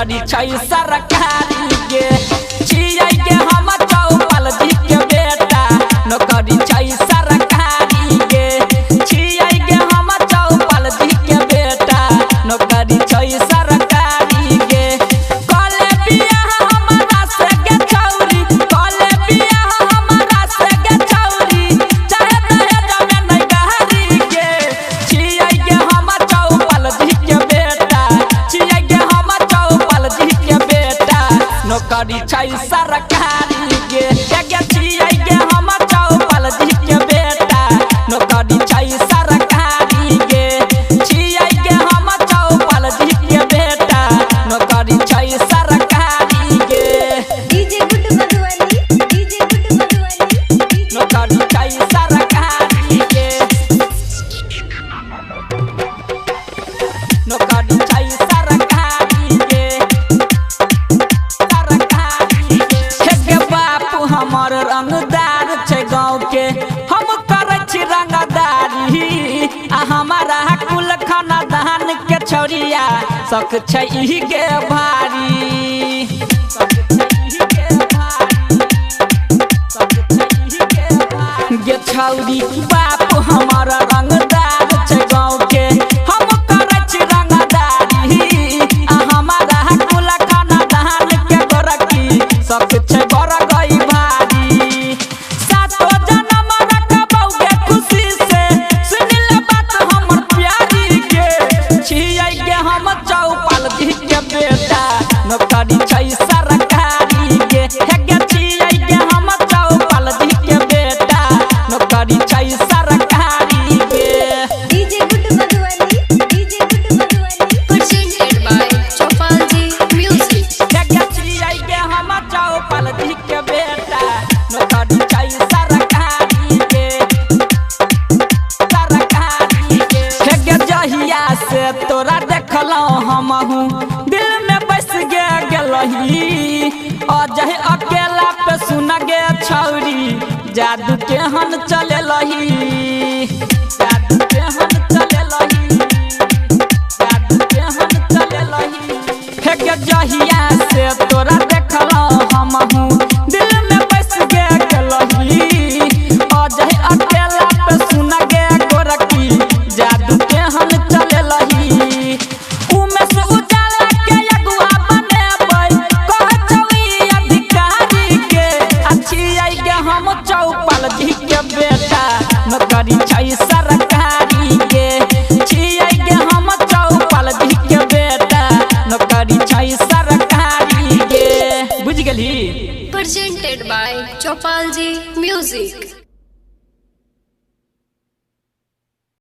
नौकरी छै सरकारी गे। छियै गे हम चौपाल जी के बेटा, नौकरी छै सरकारी गे। छियै गे हम चौपाल जी के बेटा, नौकरी छै सरकारी गे। कले बियाह हमरा से गे छौरी, कले बियाह हमरा से गे छौरी, चाहे दहेज में नै गहरी गे। छियै गे हम चौपाल जी के बेटा, छियै गे हम चौपाल जी के बेटा, नौकरी छै सरकारी गे। गे छियै गे हम चौपाल जी के बेटा, नौकरी छै सरकारी गे। छियै गे हम चौपाल जी के बेटा, नौकरी छै सरकारी गे। DJ Guddu Madhubani, DJ Guddu Madhubani, नौकरी छै सरकारी गे। नौकरी छै सरकारी गे, सरकारी गे। हे गे बापू हमर रंगदार छै गाँव के, हम करै छी रंगदारी। आ हमारा कुल खानदान के छौरिया शौक छै ई गे भारी, शौक छै ई गे भारी, शौक छै ई गे भारी। गे छौरी बाप हमर रंगदार छै गाँव के, हम करै छी रंगदारी। आ हमारा कुल खानदान के गोरकी शौक छै बड़ गई भारी। सातो जनम रखबौ गे खुशी से, सुन ले बात हमर प्यारी गे। छियै गे हम चौपाल जी के बेटा, नौकरी छै सरकारी गे। हे गे छियै गे हम चौपाल जी के बेटा, नौकरी छै सरकारी गे। DJ Guddu Madhubani, DJ Guddu Madhubani. Presented by Chopal Ji Music. हे गे छियै गे हम चौपाल जी के बेटा, नौकरी छै सरकारी गे, सरकारी गे। हे गे जहिया से तोरा देखलौं हमहू, दिल में बस गे गेलही। अजय अकेला पे सुन गे छौरी, जादू केहन चलेलही, जादू केहन चलेलही, जादू केहन चलेलही। हे गे जहिया से तोरा देखलौं हमहू, दिल में बस गे गेलही। अजय अकेला पे सुन गे गोरकी, जादू केहन चलेलही। उमेश उजाला के अगुआ बनेबै, कहै छौ ई अधिकारी गे। आ छियै गे हम चौपाल जी के बेटा, नौकरी छै सरकारी गे। छियै गे हम चौपाल जी के बेटा, नौकरी छै सरकारी गे। बुझि गेलही। Presented by Chopal Ji Music.